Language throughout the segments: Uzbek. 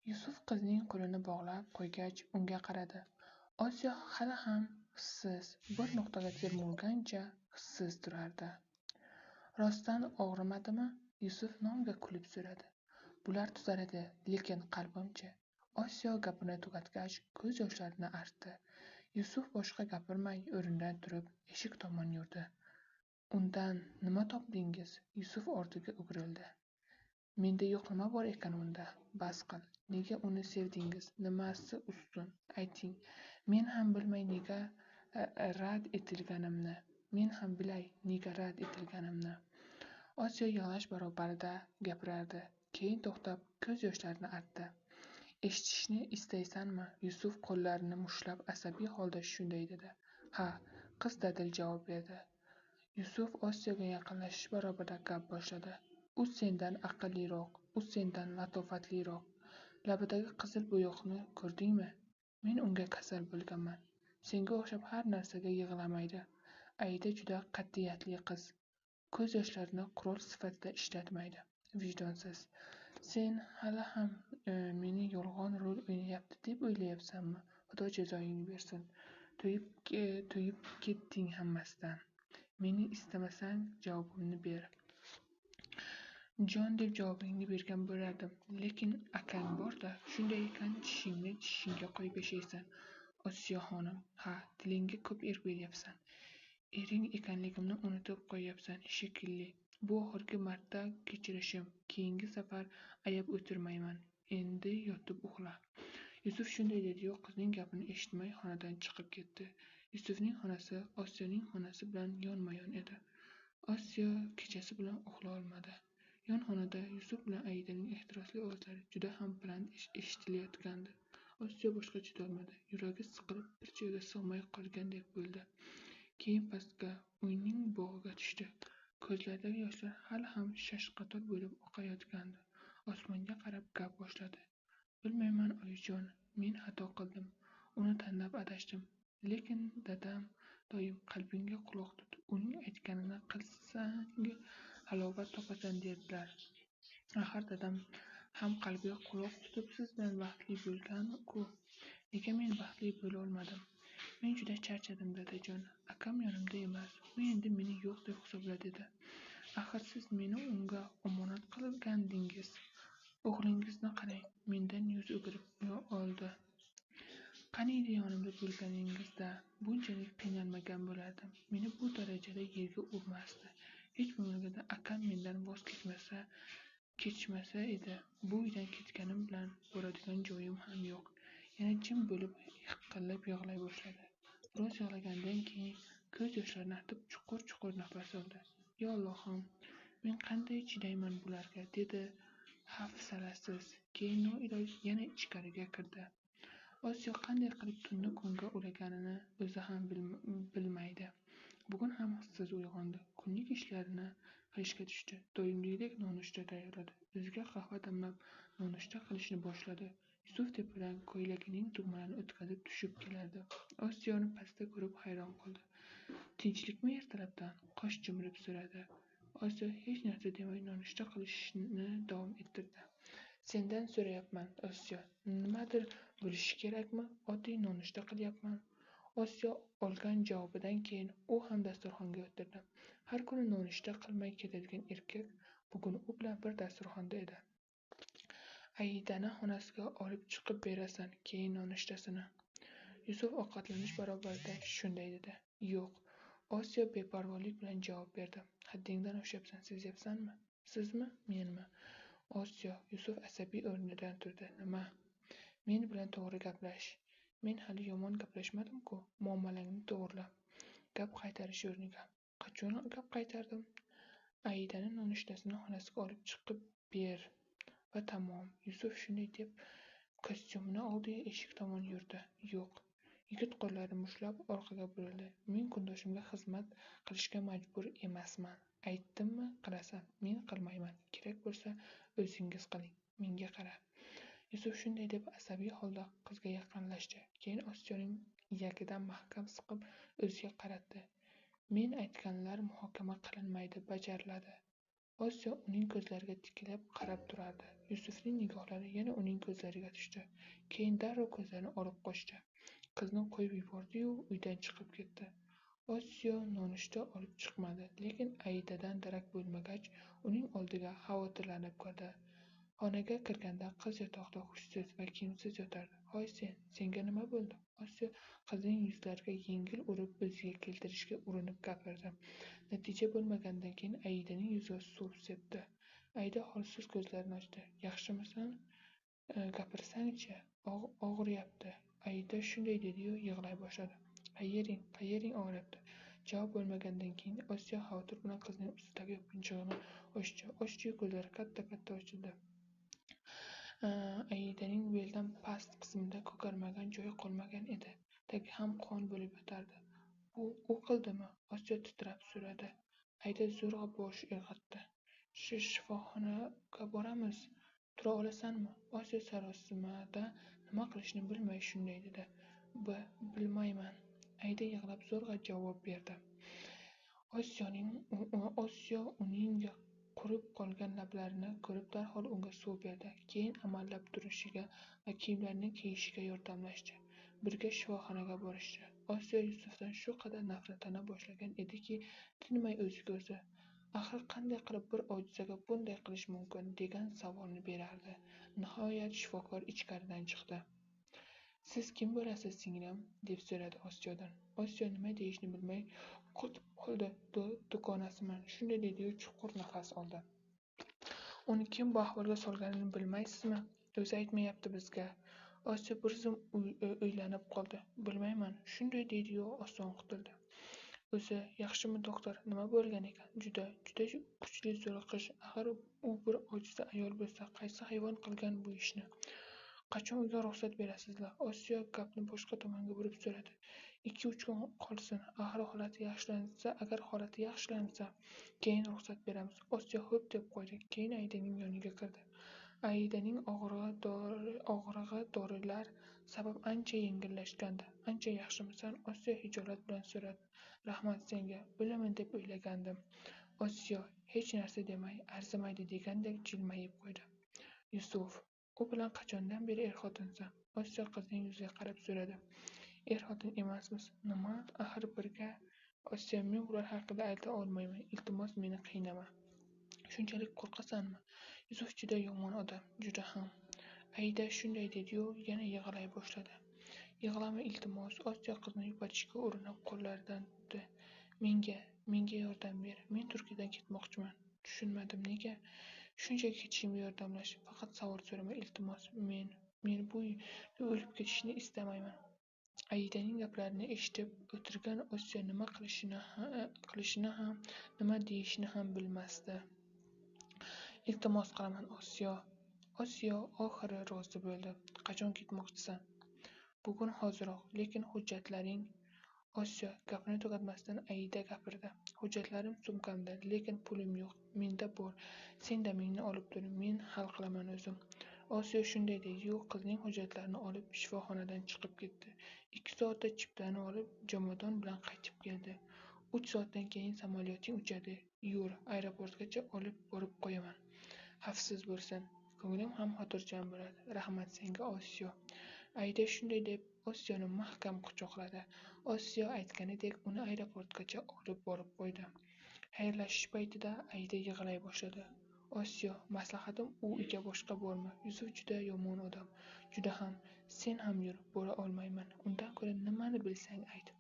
Yusuf qizning qo'lini bog'lab qo'ygach, unga qaradi. Osiyo hali ham hissiz, bir nuqtaga termulgancha hissiz turardi. Rostdan og'rimadimi? Yusuf nomiga kulib so'radi. Bular tuzaladi, lekin qalbimchi? Osiyo gapini tugatgach, ko'z yoshlarini artdi. Yusuf boshqa gapirmay o'rnidan turib, eshik tomon yurdi. Undan nima topdingiz? Yusuf ortiga o'girildi. Menda yo'q nima bor ekan unda? Bas qil. Nega uni sevdingiz? Nimasi ustun? Ayting. Men ham bilmay nega rad etilganimni. Men ham bilay nega rad etilganimni. Osiyo yig'lash barobarida gapirardi. Keyin to'xtab, ko'z yoshlarini artdi. Eshitishni istaysanmi? Yusuf qo'llarini mushtlab asabiy holda shunday dedi. Ha, qiz dadil javob berdi. Yusuf Osiyoga yaqinlashish barobarida gap boshladi. U sendan aqlliroq, u sendan latofatliroq. Labidagi qizil bo'yoqni ko'rdingmi? Men unga kasal bo'lganman. Senga o'xshab har narsaga yig'lamaydi. Aida juda qat'iyatli qiz. Ko'z yoshlarini qurol sifatida ishlatmaydi. Vijdonsiz. Sen hali ham meni yolg'on rol o'ynayapti deb o'ylayapsanmi? Xudo jazoingni bersin. To'yib ketding hammasidan. Meni istamasang javobimni ber. Jon deb javobingni bergan bo'lardim, lekin akang bor-da. Shunday ekan, tishingni tishingga qo'yib yashaysan. Osiyo xonim, ha, tilingga ko'p erk beryapsan. Ering ekanligimni unutib qo'yyapsan, shekilli. Bu oxirgi marta kechirishim. Keyingi safar ayab o'tirmayman. Endi yotib uxla. Yusuf shunday dedi-yu, qizning gapini eshitmay xonadan chiqib ketdi. Yusufning xonasi Osiyoning xonasi bilan yonma-yon edi. Osiyo kechasi bilan uxla olmadi. Yon xonada Yusuf bilan Aidaning ehtirosli ovozlari juda ham baland eshitilayotgandi. Osiyo boshqa chidolmadi. Yuragi siqilib, bir joyga sig'may qolgandek bo'ldi. Keyin pastga, uyning bog'iga tushdi. Ko'zlaridagi yoshlar hali ham shashqator bo'lib oqayotgandi. Osmonga qarab gap boshladi. Bilmayman, oyijon, men xato qildim. Uni tanlab adashdim. Lekin dadam doim qalbingga quloq tut, uning aytganini qilsang halovat topasan derdilar. Axir dadam ham qalbiga quloq tutib siz bilan baxtli bo'lgan-ku. Nega men baxtli bo'la olmadim? Men juda charchadim, dadajon. Akam yonimda emas. U endi meni yo'q deb hisobla dedi. Axir siz meni unga omonat qilgandingiz. O'g'lingizni qarang, mendan yuz o'girib oldi. Qaniydi yonimda bo'lganingizda bunchalik qiynalmagan bo'lardim. Meni bu darajada yerga urmasdi. Hech bo'lmaganda akam mendan voz kechmasa edi. Bu uydan ketganim bilan boradigan joyim ham yo'q. Yana jim bo'lib hiqillab yig'lay boshladi. Biroz yig'lagandan keyin ko'z yoshlarini artib chuqur-chuqur nafas oldi. Yo Allohim, men qanday chidayman bularga, dedi hafsalasiz. Keyin noiloj yana ichkariga kirdi. Osiyo qanday qilib tunni kunga ulaganini o'zi ham bilmaydi. Bugun ham hissiz uyg'ondi. Kunlik ishlarini qilishga tushdi. Doimgidek nonushta tayyorladi. O'ziga qahva damlab nonushta qilishni boshladi. Yusuf tepadan ko'ylagining tugmalarini o'tkazib tushib kelardi. Osiyoni pastda ko'rib hayron qoldi. Tinchlikmi ertalabdan? Qosh chimirib so'radi. Osiyo hech narsa demay nonushta qilishni davom ettirdi. Sendan so'rayapman, Osiyo. Nimadir bo'lishi kerakmi? Oddiy nonushta qilyapman. Osiyo olgan javobidan keyin u ham dasturxonga o'tirdi. Har kuni nonushta qilmay ketadigan erkak bugun u bilan bir dasturxonda edi. Aidani xonasiga olib chiqib berasan, keyin nonushtasini. Yusuf ovqatlanish barobarida shunday dedi. Yo'q. Osiyo beparvolik bilan javob berdi. Haddingdan oshyapsan, sezyapsanmi? Sizmi, menmi? Osiyo. Yusuf asabiy o'rnidan turdi. Nima? Men bilan to'g'ri gaplash. Men hali yomon gaplashmadim-ku. Muomalangni to'g'rila. Gap qaytarish o'rniga. Qachon gap qaytardim? Aidani nonushtasini xonasiga olib chiqib ber va tamom. Yusuf shunday deb kostyumini oldi, eshik tomon yurdi. Yo'q. Yigit qo'llarini mushtlab orqaga burildi. Men kundoshimga xizmat qilishga majbur emasman. Aytdimmi, qilasan. Men qilmayman. Kerak bo'lsa, o'zingiz qiling. Menga qara. Yusuf shunday deb asabiy holda qizga yaqinlashdi. Keyin Osiyoning iyagidan mahkam siqib o'ziga qaratdi. Men aytganlar muhokama qilinmaydi, bajariladi. Osiyo uning ko'zlariga tikilib qarab turardi. Yusufning nigohlari yana uning ko'zlariga tushdi. Keyin darrov ko'zlarini olib qochdi. Qizni qo'yib yubordi-yu, uydan chiqib ketdi. Osiyo nonushta olib chiqmadi, lekin Aidadan darak bo'lmagach, uning oldiga xavotirlanib kirdi. Xonaga kirganda qiz yotoqda hushsiz va kiyimsiz yotardi. Hoy sen, senga nima bo'ldi? Osiyo qizning yuzlariga yengil urib, o'ziga keltirishga urinib gapirdi. Natija bo'lmagandan keyin Aidaning yuziga suv sepdi. Aida holsiz ko'zlarini ochdi. Yaxshimisan? Gapirsang-chi, og'riyapti. Aida shunday dedi-yu, yig'lay boshladi. Qayering, qayering og'riyapti? Javob bo'lmagandan keyin Osiyo xavotir bilan qizning ustidagi yopinchig'ini ochdi. Ochdi-yu, ko'zlari katta-katta ochildi. Aidaning beldan past qismida ko'karmagan joyi qolmagan edi. Tagi ham qon bo'lib yotardi. U qildimi? Osiyo titrab so'radi. Aida zo'rg'a bosh irg'itdi. Shifoxonaga boramiz. Tura olasanmi? Osiyo sarosimada nima qilishini bilmay shunday dedi. Bilmayman. Aida yig'lab zo'rg'a javob berdi. Osiyo uning qurib qolgan lablarini ko'rib darhol unga suv berdi. Keyin amallab turishiga va kiyimlarini kiyishiga yordamlashdi. Birga shifoxonaga borishdi. Osiyo Yusufdan shu qadar nafratlana boshlagan ediki, tinmay o'ziga o'zi, axir qanday qilib bir ojizaga bunday qilish mumkin degan savolni berardi. Nihoyat shifokor ichkaridan chiqdi. Siz kim bo'lasiz, singlim? Deb so'radi Osiyodan. Osiyo nima deyishni bilmay qotib qoldi. Dugonasiman. Shunday dedi-yu chuqur nafas oldi. Uni kim bu ahvolga solganini bilmaysizmi? O'zi aytmayapti bizga. Osiyo bir zum o'ylanib qoldi. Bilmayman. Shunday dedi-yu oson qutuldi. O'zi yaxshimi doktor? Nima bo'lgan ekan? Juda, juda kuchli zo'riqish. Axir u bir ojiza ayol bo'lsa, qaysi hayvon qilgan bu ishni? Qachon uyga ruxsat berasizlar? Osiyo gapni boshqa tomonga burib so'radi. 2-3 kun qolsin. Axir holati yaxshilansa, agar holati yaxshilansa, keyin ruxsat beramiz. Osiyo xo'p deb qo'ydi. Keyin Aidaning yoniga kirdi. Aidaning og'rig'i dorilar sabab ancha yengillashgandi. Ancha yaxshimisan? Osiyo hijolat bilan so'radi. Rahmat senga. O'laman deb o'ylagandim. Osiyo hech narsa demay, arzimaydi degandek jilmayib qo'ydi. Yusuf, u bilan qachondan beri er-xotinsan? Osiyo qizning yuziga qarab so'radi. Er-xotin emasmiz. Nima? Axir birga. Osiyo, men bular haqida ayta olmayman. Iltimos, meni qiynama. Shunchalik qo'rqasanmi? Yusuf juda yomon odam, juda ham. Aida shunday dedi-yu, yana yig'lay boshladi. Yig'lama, iltimos. Osiyo qizni yupatishga urinib qo'llaridan tutdi. Menga yordam ber. Men Turkiyadan ketmoqchiman. Tushunmadim, nega? Shunchaki ketishimga yordamlash. Faqat savol so'rama, iltimos. Men bu yerda o'lib ketishni istamayman. Aidaning gaplarini eshitib o'tirgan Osiyo nima qilishini ham, nima deyishini ham bilmasdi. Iltimos qilaman, Osiyo. Osiyo oxiri rozi bo'ldi. Qachon ketmoqchisan? Bugun hoziroq, lekin hujjatlaring... Osiyo gapini tugatmasdan Aida gapirdi. Hujjatlarim sumkamda, lekin pulim yo'q. Menda bor. Sen damingni olib tur, men hal qilaman o'zim. Osiyo shunday dedi-yu, qizning hujjatlarini olib shifoxonadan chiqib ketdi. 2 soatda chiptani olib, jomadon bilan qaytib keldi. 3 soatdan keyin samolyoting uchadi. Yur, aeroportgacha olib borib qo'yaman. Xavfsiz bo'lsin. Ko'nglim ham xotirjam bo'ladi. Rahmat senga, Osiyo. Aida shunday deb Osiyoni mahkam quchoqladi. Osiyo aytganidek uni aeroportgacha olib borib qo'ydi. Xayrlashish paytida Aida yig'lay boshladi. Osiyo, maslahatim u uyga boshqa borma. Yusuf juda yomon odam. Juda ham. Sen ham yur, bora olmayman. Undan ko'ra nimani bilsang ayt.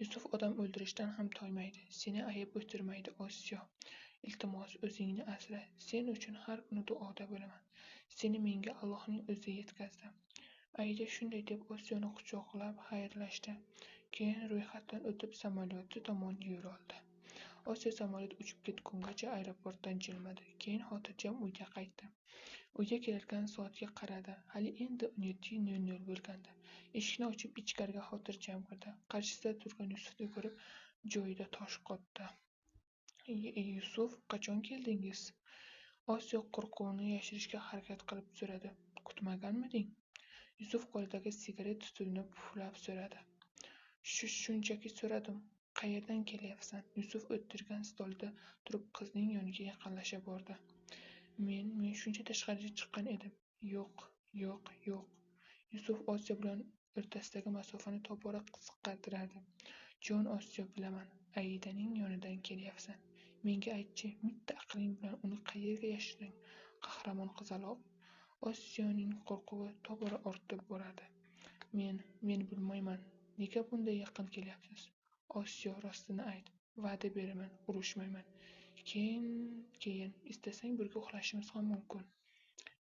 Yusuf odam o'ldirishdan ham toymaydi. Seni ayab o'tirmaydi, Osiyo. Iltimos, o'zingni asra. Sen uchun har kuni duoda bo'laman. Seni menga Allohning o'zi yetkazdi. Aida shunday deb Osiyoni quchoqlab xayrlashdi. Keyin ro'yxatdan o'tib samolyoti tomon yo'l oldi. Osiyo samolyot uchib ketgungacha aeroportdan jilmadi. Keyin xotirjam uyga qaytdi. Uyga kelayotgan soatga qaradi. Hali endi 17:00 bo'lgandi. Eshikni ochib ichkariga xotirjam kirdi. Qarshisida turgan Yusufni ko'rib joyida tosh qotdi. Yusuf, qachon keldingiz? Osiyo qo'rquvini yashirishga harakat qilib so'radi. Kutmaganmiding? Yusuf qo'lidagi sigaret tutunini puflab so'radi. Shunchaki so'radim. Qayerdan kelyapsan? Yusuf o'tirgan stolida turib qizning yoniga yaqinlasha bordi. Men shuncha tashqariga chiqqan edim. Yo'q, yo'q, yo'q. Yusuf Osiyo bilan o'rtasidagi masofani tobora qisqartirardi. Jon Osiyo, bilaman, Aidaning yonidan kelyapsan. Menga aytchi, mitta aqling bilan uni qayerga yashirding, qahramon qizaloq? Osiyoning qo'rquvi tobora ortib borardi. Men bilmayman. Nega bunday yaqin kelyapsiz? Osiyo, rostini ayt. Va'da beraman, urushmayman. Keyin istasang birga uxlashimiz ham mumkin.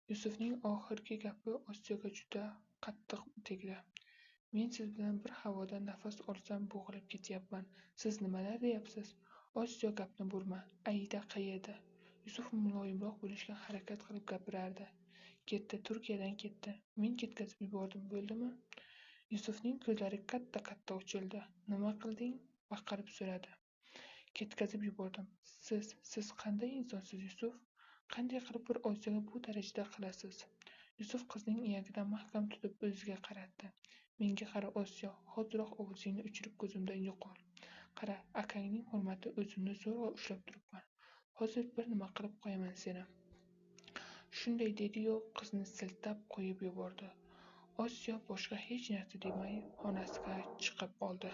Yusufning oxirgi gapi Osiyoga juda qattiq tegdi. Men siz bilan bir havoda nafas olsam bo'g'ilib ketyapman. Siz nimalar deyapsiz? Osiyo, gapni burma. Aida qayerda? Yusuf muloyimroq bo'lishga harakat qilib gapirardi. Ketdi, Turkiyadan ketdi. Men ketkazib yubordim, bo'ldimi? Yusufning ko'zlari katta-katta ochildi. Nima qilding? Baqirib so'radi. Ketkazib yubordim. Siz qanday insonsiz, Yusuf? Qanday qilib bir Osiyoga bu darajada qilasiz? Yusuf qizning iyagidan mahkam tutib o'ziga qaratdi. Menga qara, Osiyo, hoziroq ovozingni o'chirib ko'zimdan yo'qol. Qara, akangning hurmati o'zimni zo'rg'a ushlab turibman. Hozir bir nima qilib qo'yaman seni. Shunday dedi-yu, qizni siltab qo'yib yubordi. Osiyo boshqa hech narsa demay xonasiga chiqib oldi.